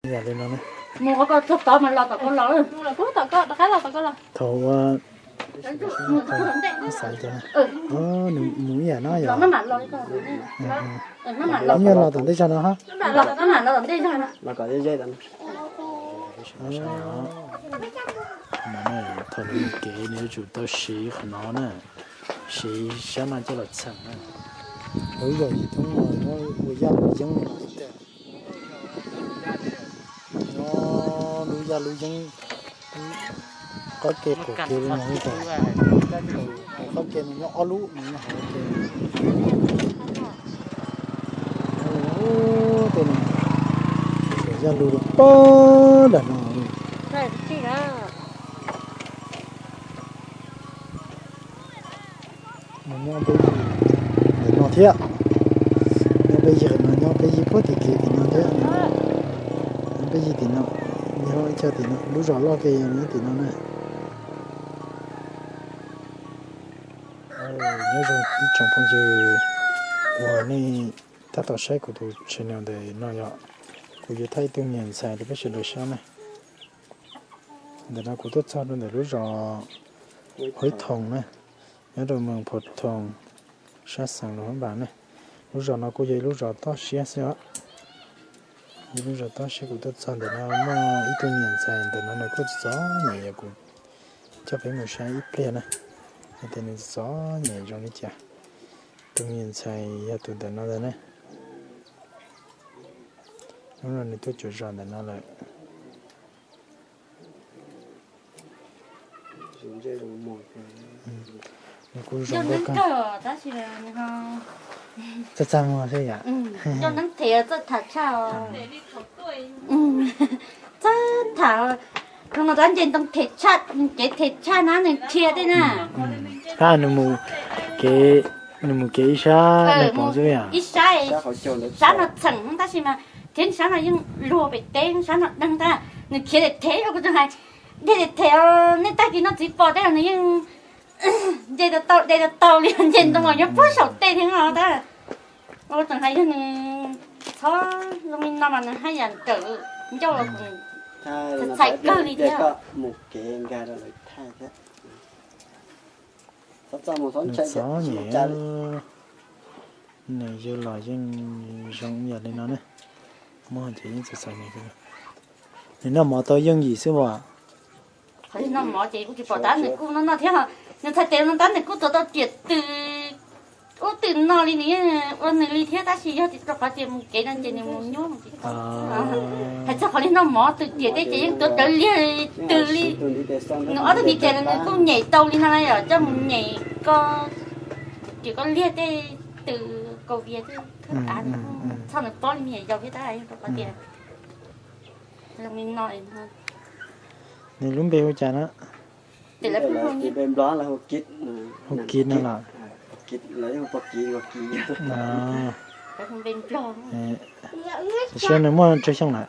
Yam li no ne. Mus qhov ko txog tod mas los tom ko los. Thaum ua xav tias nws mus ib yam no yog nyuag los tom ntej zog no ha. Thaum nws mus kev nws yuav tsum tau siv qhov no na, siv sab no coj los txheem na. Lub zos yim thoob no ua yaj lub yeeb no. Nyob lub yaj lub yeeb, qab ke qaum ke li no, qaum qab ke no nyob ob lub no nyob hauv ke. Tej no yaj lub pag nram no. Nyob peb yig tim no thiab. Nyob peb yig no, nyob peb yig puag tim kev tim no thiab. Nyob peb yig tim no, nyob ib co tim no, lub zos loj ke yog nyob tim no na. Nyob zoo ib tsoom phooj ywg uas nej tab tom saib kuv tus channel ntawm no yog kuv yuav thaij ib tug niam ntxhais rau peb sawv daws saib na. Ntawm no kuv tuaj txog rau ntawm lub zos Huaib Thoom na, nyob rau moos Phov Thoom, sab xeev Luas Phab Npas na. Lub zos no kuj yog ib lub zos toj siab xwb os. Yog lub zos toj siab, kuv tuaj txog ntawm no muaj ib tug niam ntxhais ntawm no nws kuj txom nyem, yog kuv coj peb mus saib ib pliag na, hais tias nws txom nyem zoo li cas. Tus niam ntxhais yog tus ntawm no ntag na. Hnub no nws tuaj cuag zos ntawm no lawm. Nws kuj zoo nkauj kawg. Txaj txaj muag xwb yom. Txaj tham, no tab nce ntoo them tshaj, kev them tshaj na nws dhia tej na. Hab nws mus kev, nws mus kev ib sab neeg pov xwb yom. Ib sab, sab no txheem tab sis mas thiab sab no yeej luag pem teb, sab no deeg tab nws khiav them them, kuv tseem hais, them them, nej tag kis no txiv pom tej nws yeej nce tau, de tau li nce ntoo los nyob puag saum tej thiab no tab. Ua tseem hais yog nws txhob zoo li no mas nws haj yam nrawm ncauj los txhais kawg li thiab. Nws txom nyem, nws yug los yeej zoo yam li no ne. Muaj ces yeej txom nyem. Nws noj mov tau yooj yim xwb as. Qhov noj mov ces kuv tsis pom tab nws kuj noj noj thiab, nws txhais tes no tab nws kuj tuav tau riam tws ub tws no li nws yeej ua nws li thiab tab sis yog rau qhov tias mus kev no ces nws mus nyuaj mus tsis tau. Hais txog qhov li noj mov tws riam tej ces yeej tuav rawv liag tws li. Nws ob tug ntiv tes nws kuj nyem tau li no na yom, coj mus nyem ko riam ko liag tej tws kaus vias tej thwb av, txhob nws pob li me nyuam yaus thiab tab yog rau qhov tias zoo li no. Nws lub npe hu cas na? Hu Kis no los? Tam sim no nws muaj tsawg xyoo lawm?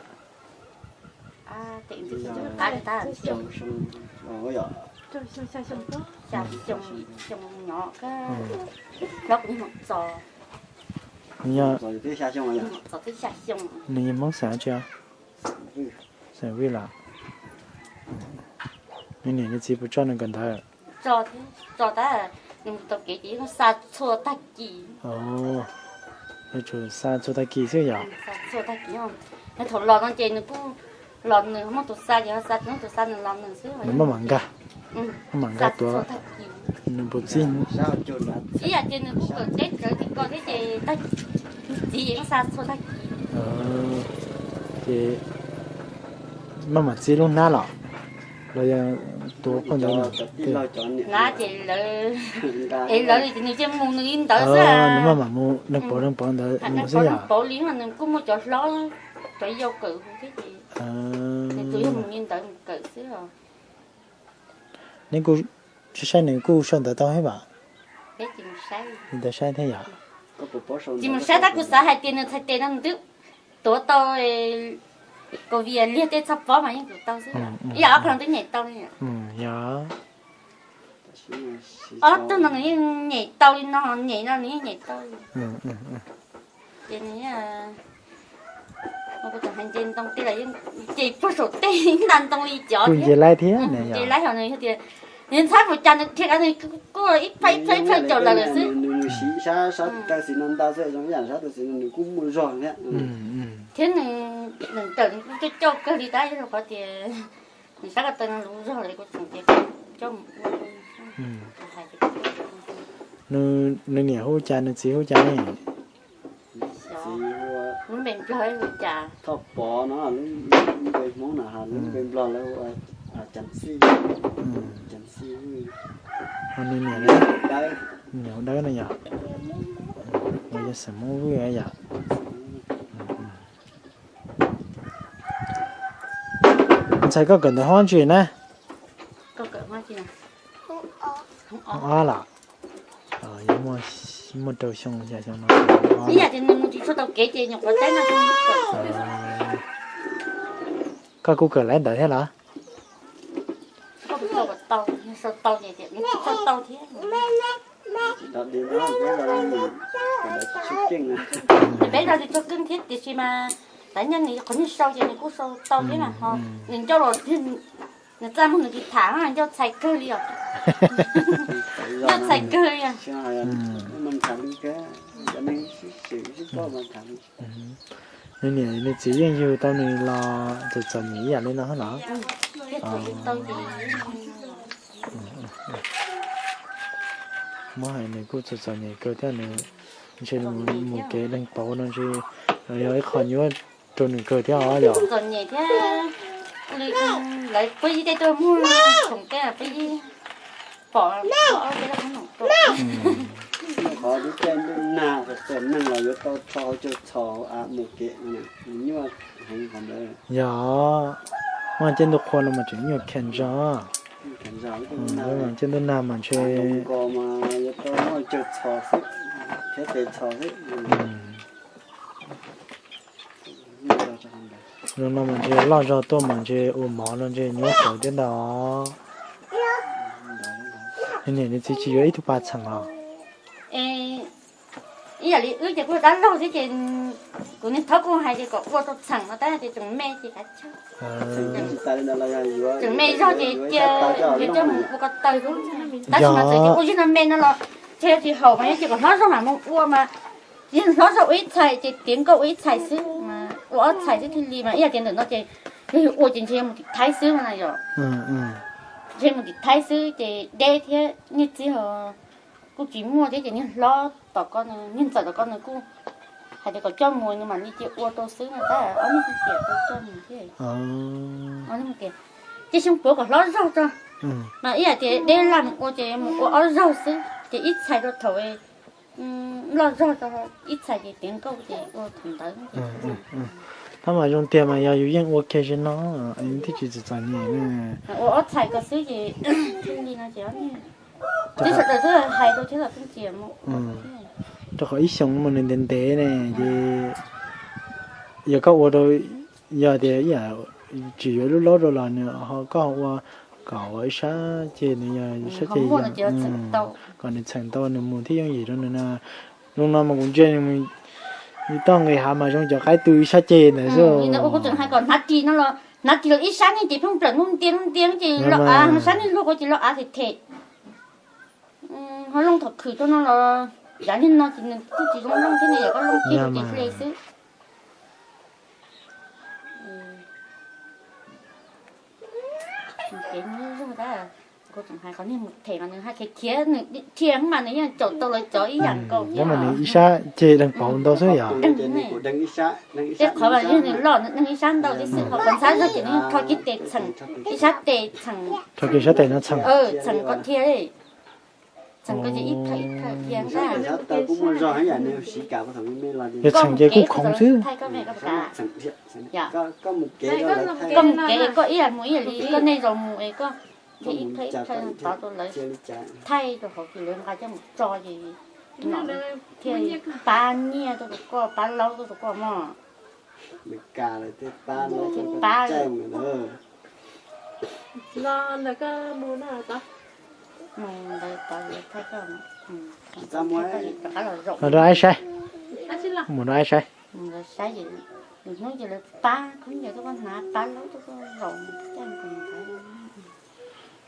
Nws yog Hmoob xeem tsi? Xeem Vij los? Nws niam nws txiv puas tso nws kawm ntawv? Tso tab, nws mus taug kev ces yeej xa txhua tag kis. Yuav tsum xa txhua tag kis xwb yom? Thaum los no ces nws kuj los nws, muaj tus xa ces ho xa, muaj tus xa nws los nws xwb. Nws maj mam nkag, maj mam nkag tuav, nws puas txib? Ib yam tias nws kuj kawm teb rawv tim ko thiab ces tag, txiv yeej xa txhua tag kis. Ces maj mam txib lub hnab los, los yog tuav poj ntawd. Hnab ces lawv, es lawv li ces nws cia mus nws li ntawd xwb. Nws maj mam mus neeg pov neeg pov ntawd mus xwb yom? Pauv li nws kuj muaj cov hlob, cov yau kawm thiab ces nws tus yog mus li ntawd mus kawm xwb os. Neb kuj saib nws kuj sau ntawv tau thiab vam? Li ntawd saib thiab yom? Tsis mus saib tab kuv xav hais tias nws txhais tes no nws twb tuav tau, kaus vias liag tej txhob pob mas yeej tuav tau xwb. Ib yam ob qho no twb nyem tau li. Yog. Ob tug no nws yeej nyem tau li no, nyem no nws yeej nyem tau li. Ces nws, Kuv tseem hais nce ntoo tej los yeej nce puag saum tej nta ntoo li cov thiab. Nce laib thiab, nce laib hos nws tias nws ntxhab mus cas nws thiaj kav nws kuj ib phaw ib phaw ib phaw caum lawm lawm xwb. Nws siv sab sab taw xis no nta xwb zoo ib yam sab taw xis no nws kuj muaj zog thiab. Thiab nws ntawm nws kuj coj coj kawg li tab yog qhov tias nws sab ko taw no luv zog lawm kuv tseem tias coj mus ua. Nws niam hu cas nws txiv hu cas ne? Lub npe Nplog hu cas? Thoj Pov no, lub npe Hmoob no, lub npe Nplog lawv hu Cas Xij. Cas Xij. Nws niam, niam hu Dawb no yom? Yog xeem Hmoob Vwj yom? Ntxhais koj kawm ntawv hoob tsi na? Hoob ob los? Muaj rau xyoo xya xyoo no. Ib yam tias nws mus tsis tshua tau kev ces nyuam qhuav saib no. Koj kuj kawm laiv ntawv thiab los? Koj tau, tau ces tias nws tsis tau tau thiab. Peb zog tsis tshua keej thiab tiam sis mas tav nyaj nws qhov nyuag sau ces nws kuj sau tau thiab mas ho nws ncauj los nws txaj muag nws tsis tham ncauj txhais kawg li os. Ncauj txhais kawg li os. Nws niam nws txiv yeej yug tau nws los txom txom nyem ib yam li no los? Muab hais nws kuj txom txom nyem kawg thiab nws ntshe mus kev leeg pauv no ntshe yog ib qho nyuaj rau nws kawg thiab os yom. Txom nyem thiab li lawv puab yib tej tuaj muag khoom tej puab yib pom ob peb lub qhob noom rau. Qhov lub caij ntuj nag txom neeg los yuav tau rho hauv caug txhos av mus kev, nyuaj heev qhov ntawd. Yog, muaj caij ntuj qhua no mas tseem nyuaj khev zog. Caij ntuj nag mas ntshe Zoo no mas ntshe loj zog tuaj mas ntshe ua mov no ntshe nyuaj kawg thiab ntag. Niam nws txiv tsis yuav ib tug pas txheem los? Ib yam li wb ces kuj dab laug thiab ces kuv niag thaub kuj hais tias kom ua tau txheem no tab sis tseem me ces kav tsij. Tseem me zog ces cia nws coj mus ua ko taw xwb. Tab sis mas txawm tias ua zog no me no los ntshe tsis haum mas yog tias kom hlob zog mam mus ua mas, yog hlob zog ua ib txhais ces tiav nkauj ua ib txhais xwb, ua ob txhais xwb thiaj li mas ib yam tias ntawm no ces yog yus ua ces ntshe yog mus tim Thaib xwb no na yom. Ntshe mus tim Thaib xwb ces deb thiab niag txiv ho kuj tsis muaj thiab ces niag hlob tom ko, niag ntxawm tom ko nws kuj hais tias kom coj mus nws mam li cia ua rau xwb no tab ob niag tias tau coj mus thiab. Ob niag tias cia xyoo puav kom hlob zog tso, mas ib yam tias deb laj mus ua ces mus ua ob zaug xwb ces ib txhais rau thaum loj zog tso, ib txhais ces tiav nkauj ces ua thaum ntawd. Tab mas zoo tiag mas yog yus yeej ua kiag ze no, thiaj tsis txom txom nyem. Ua ob txhais ko xwb ces thiaj li no ces twb sawv daws twb hais rau thiab los pheej tias mus ua. Rau qhov ib xyoos mas nws ntev ntev ne ces yog koj ua rau, yog tias ib yam tsis yuav lub laub rau los nws ho koj ua kom ua ib sab ceg, nws yog ib sab ceg kom nws txheem tau nws mus thiaj yooj yim rau nws na. Zoo no mas kuv ntsia nws toj nqis hav mas zoo cov qaib tu ib sab ceg ntawd xwb. Kuv tseem hais kom hnav ris no los hnav ris los ib sab ne ces pheej plawm nub ntiab nub ntiab ces los av, sab niag luag ko ces los av them them. Ho looj thaum khwm rau no los yav niag no ces nws kuj tsis zoo looj thiab ne, yog koj looj kiag ces hle xwb. Kev nyuaj zog tab, kuv tseem hais qhov niag mus them mas nws haj khiav khiav nws dhia mas nws yeej caum tau lawv cov ib yam nkaus thiab mas nws ib sab ceg deeg pauv ntau xwb yom. Tej qhov mas yog nws loj nws deeg ib sab ntau tib xwb, ho koj ntxhab zog ces nws rho kiag tes txheem, ib sab tes txheem, rho kiag sab tes no txheem, txheem koj dhia, txheem koj ces ib plhaw ib plhaw dhia ntag. Yog txheem ces kuj khoov xwb. Koj mus kev koj ib yam mus ib yam li koj nej zaum mus es koj dhia ib plhaw ib plhaw tod rau lawv thaij rau hauv ces lawv nqa coj mus tso ces thiaj pab nyiaj tuaj rau koj, pab laub tuaj rau koj mog. Pab, mus rau ai saib, mus rau ai saib, mus rau saib. Lwm hnub ces lawv pab khaub ncaws tuaj, koj hnav pab laub tuaj, koj zaum.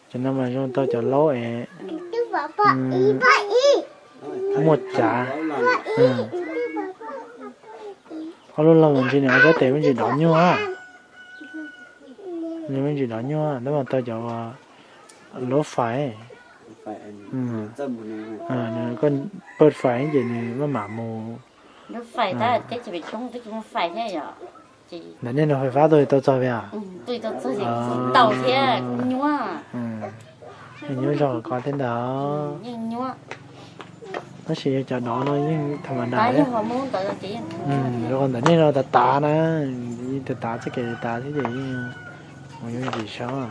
Cov no mas zoo tau cov laub es muaj cav. Ob lub laug ntshe nws ua sab tes me ntsis dov nyuaj. Nws me ntsis dov nyuaj, tab mas tau cov laub fais. Nws koj pawj fais ces nws maj mam mus. Ntawm nej no fais fab tuaj tau txog li os? Tau thiab, nyuaj. Nyuaj zog ko thiab ntag. Tab sis yog cov dov no yeej tham ma das. Rau qhov ntawm nej no tav tav na, yeej tav tav txoj kev tav thiab ces yeej mus yooj yim saib.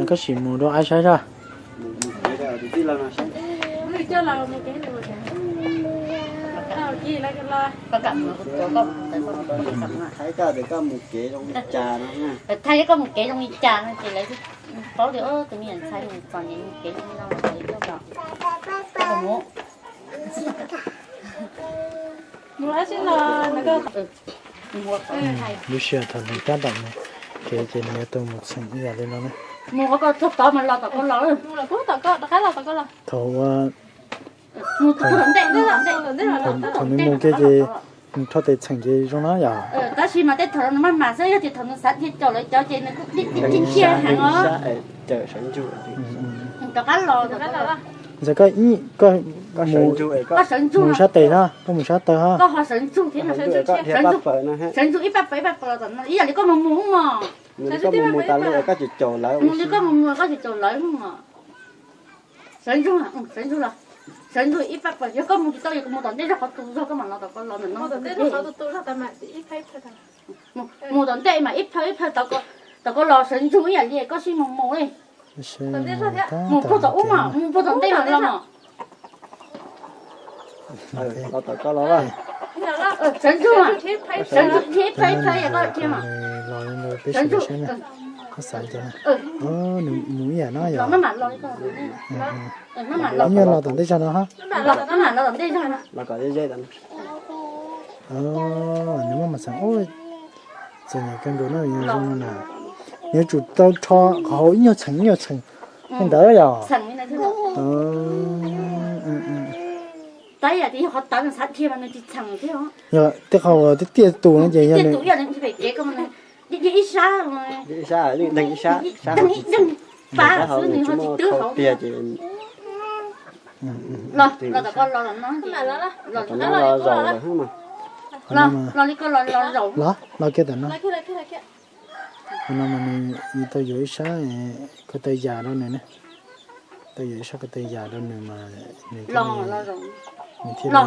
Koj sim mus rau ai saib zog. Thaij koj mus kev zoo li cas no ces lawv paub tias tus me nyuam ntxhais mus txom nyem mus kev zoo li no lawv coj los. Lub sij hawm thaum nws tab tom mus kev ces nws yuav tau mus txheem ib yam li no na. Mus ua koj txog tod mas los tom koj los. Thaum ua, thaum nws mus kiag ces nws rho tes txheem ces zoo na yom. Tab sis mas tej thaum no nws maj mam xwb, yog tias thaum nws xav dhia caum lawv cov ces nws kuj dhia dhia heev os. Rov qab los. Ntxawm koj ib, koj mus sab tes na, koj mus sab taw ha. Koj ho sawv ntsug thiab, sawv ntsug ib pab pawg ib pab pawg los tom no ib yam li koj mus mus mos. Mus li koj mus mus tas li koj ces caum lawv, mus li koj mus mus koj ces caum lawv mos. Sawv ntsug, sawv ntsug los, sawv ntsug ib pab pawg, yog koj mus tsis tau yog mus tom ntej zog qhov tus zog koj mam los tom koj los ntawm no. Mus tom ntej mas ib phaw ib phaw, tom koj los sawv ntsug ib yam li koj sib mus mus li. Mus puag tom ub mos, mus puag tom ntej los los mos. Sawv ntsug, sawv ntsug thiab ib phaw ib phaw yog koj dhia mos. Sawv ntsug. Koj xav cas? Nws mus ib yam no yog. Ib nyuag los tom ntej zog no ha. Nws maj mam xeem, txom nyem kawg nkaus no yog zoo no na. Nws yuav tsum tau rho qhov hauv ib nyuag txheem ib nyuag txheem li ntawd yog. Yog tej qhov uas tiaj tiaj tus no ces yog nws. Los kiag tam no. Qhov no mas nws tau yuav ib sab ko taw yas rau nws ne. Tau yuav ib sab ko taw yas rau nws mas nws thiaj li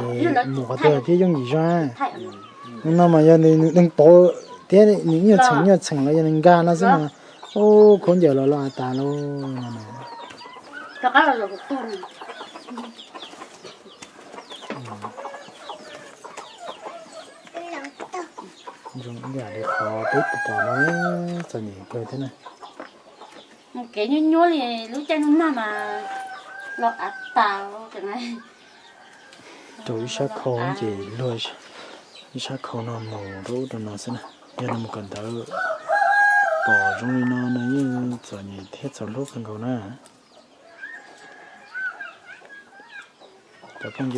mus qhov twg thiab yooj yim zog. No mas yog nws deeg pauv thiab nws nyuaj txheem nyuaj txheem los yog nws nkag no xwb mas, ub, khaub ncaws los los tas lauj. Zoo ib yam li qhov peb pom no, txom nyem kawg thiab na. Mus kev nyuaj nyuaj li lub caij nag mas los av tas. Rau ib sab khau ces luag ib sab khau no mus rau ub rau no xwb na. Yog no mus kawm ntawv pom zoo li no no yeej txom nyem thiab txaus hlub kawg nkaus na. Cov phooj ywg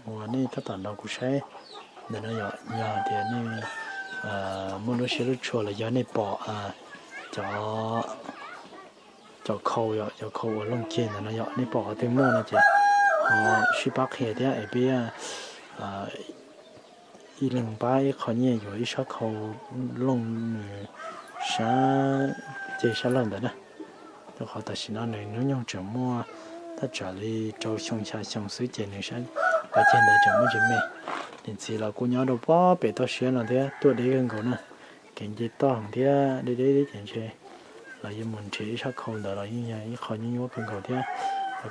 uas nej tab tom nrog kuv saib ntawm no yog, yog tias nej muaj lub siab lub tshua los yog nej pom cov, cov khau, cov khau uas looj ceg ntawm no yog nej pom qhov twg muaj no ces ho sib pab qhia thiab es peb ib leeg pab ib qho nyiaj yuav ib sab khau looj nws sab ceg sab laug ntawd na. Rau qhov tam sim no nws hnub nyoog tseem muaj thaj tsam li rau xyoo xya xyoo xwb ces nws sab ceg ntawd tseem muaj tsis me. Niam txiv los kuj nyob rau pob pem toj siab no thiab tuaj deb kawg nkaus na. Kev nce toj heev thiab deb deb deb ces ntshe los yuav mus nrhiav ib sab khau ntawd los yeej yog ib qho nyuaj nyuaj kawg nkaus thiab.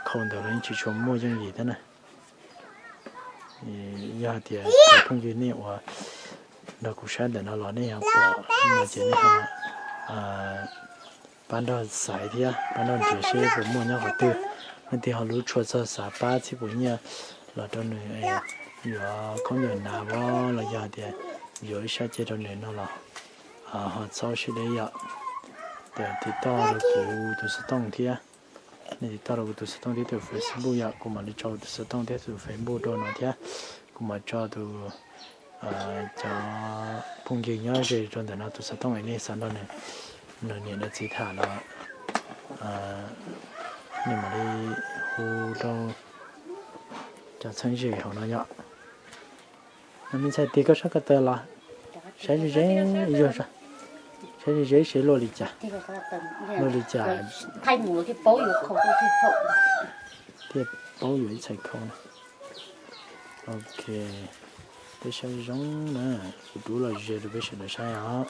Khau ntawd los yeej tsis tshua muaj yooj yim thiab na. Yog hais tias cov phooj ywg nej uas nrog kuv saib ntawm no los nej ho pom no ces nej ho pab nrog xaiv thiab pab nrog nrhiav seb puas muaj nyob qhov twg. Leej twg ho lub tshuaj txog xav pab txhib puas nyiaj los rau nws, yuav khaub ncaws hnav los yog tias yuav ib sab ce rau nws no los ho txhob siab deb yom. Tiv toj rau kuv tus xov tooj thiab, nej tiv toj rau kuv tus xov tooj thiab tus Facebook yom, kuv mam li tso tus xov tooj thiab tus Facebook rau no thiab. Kuv mam tso tus, cov phooj ywg nyob ze rau ntawm no tus xov tooj es nej xav nrog nws niam nws txiv tham los nej mam li hu rau cov txheeb ze hauv no yom. No me ntxhais, tig koj sab ko taw los saib ze ze, saib ze ze seb luaj li cas, luaj li cas thiaj paub yuav ib txhais khau na. Ok, peb saib zoo na, kuv rub los ze rau peb sawv daws saib os.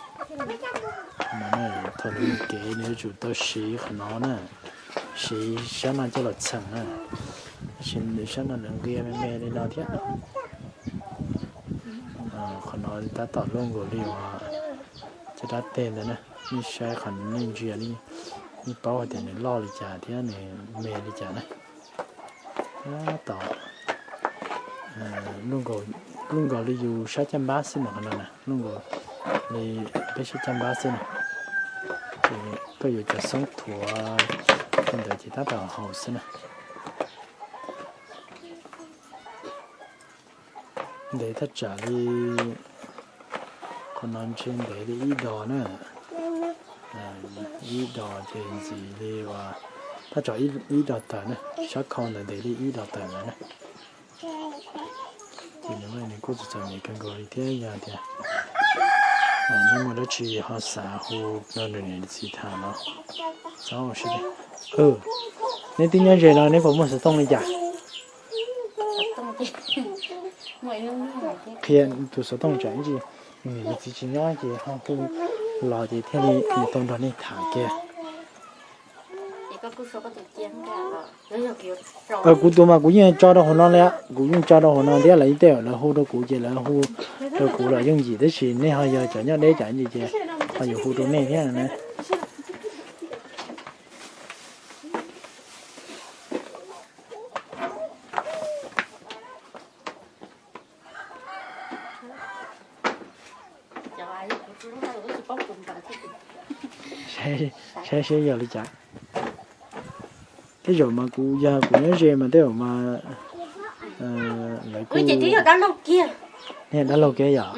No, thaum nws mus kev nws yuav tsum tau siv qhov no na, siv sab no coj los txheem na, tab sis nws sab no nws nqia me me li no thiab. Qhov no tab tom luaj nkaus li uas cov dab teg ntawd na, nej saib qhov no nej ntsia li, nej paub hais tias nws loj li cas thiab nws me li cas na. Tab tom luaj nkaus li yus sab caj npab xwb mas qhov no na, luaj nkaus li peb sab caj npab xwb na. Ces koj yuav cov xoob thuav rau ntawd ces tab tom haus xwb na. Ntev thaj tsam li, qhov no ntshe ntev li ib dos na. Ib dos ces ntxiv li uas thaj tsam ib dos tawm na, sab khau ntawd ntev li ib dos tawm ntawd na. Ces nws nws kuj txom txom nyem kawg nkaus li thiab, yog tias nej muaj dab tsi ho xav hu rau nws niam nws txiv tham los txhob siab deb. Nej twb nyob ze no nej puas muaj xov tooj li cas? Qhia tus xov tooj tsam ib ntsis nws niam nws txiv tsis nyob ces ho hu los ces thiaj li tau nrog nej tham kiag. Kuv tus mas kuv yeej tso rau hauv no li, kuv yeej tso rau hauv no thiab lawv tej lawv hu rau kuv ces lawv hu rau kuv los yooj yim, tab sis nej ho yog cov nyob deb cov ntsis ces ho yuav hu rau nej thiab na. Saib seb yog li cas. Tej zaum mas kuv yog kuv nyob ze mas tej zaum mas lawv kuj, nej dab laug kiag yom.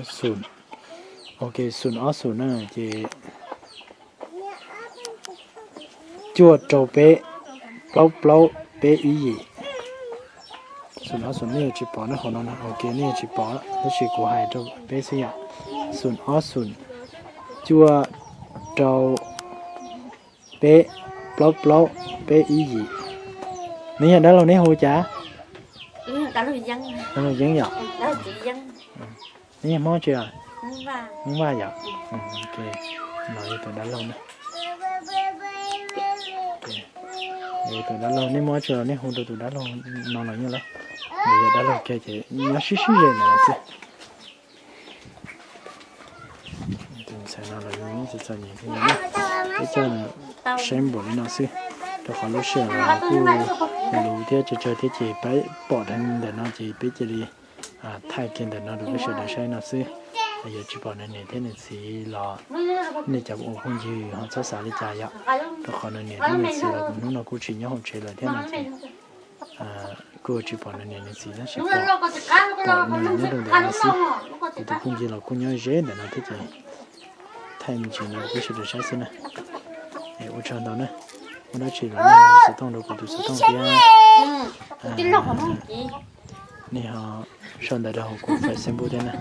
Xum, ok, xum ob xum na ces cuaj rau peb plaub plaub peb ib yim. Xum ob xum nej yuav tsis pom na, hauv no na, ok nej yuav tsis pom tab sis kuv hais rau peb xwb yom. Xum ob xum cuaj rau peb plaub plaub peb ib yim. Neb yog dab laug neb hu cas? Dab laug Yeeb yom. Neb yog Hmoob tsi? Hmoob Vaj yom. No yog tus dab laug na. Yog tus dab laug, nej muaj dab tsi los nej hu rau tus dab laug no los yeej lawm. Nws yog dab laug kiag ces nyob sib sib ze ntawd xwb. Tus ntxhais no los yeej txom txom nyem thiab, peb coj saib npaum li no xwb, rau qhov lub sij hawm los kuj luv thiab tsawg tsawg thiab ces peb pom dheev ntawm no ces peb cia li thaij kiag ntawm no rau peb sawv daws saib no xwb. Yog tsis pom nws niam thiab nws txiv los nej cov ua phooj ywg ho txhob xav li cas yom, rau qhov nws niam thiab nws txiv los hnub no kuj tsis nyob hauv tsev lawm thiab no ces kuj tsis pom nws niam nws txiv tab sis pom nws nyob rau ntawm no xwb. Ces tus phooj ywg los kuj nyob ze ntawm no thiab ces thaij me ntsis no rau peb sawv daws saib xwb na. Es ua tsaug ntau na, muaj dab tsi los nej xov tooj rau kuv tus xov tooj thiab. Nej ho sau ntawv rau hauv kuv Facebook thiab na.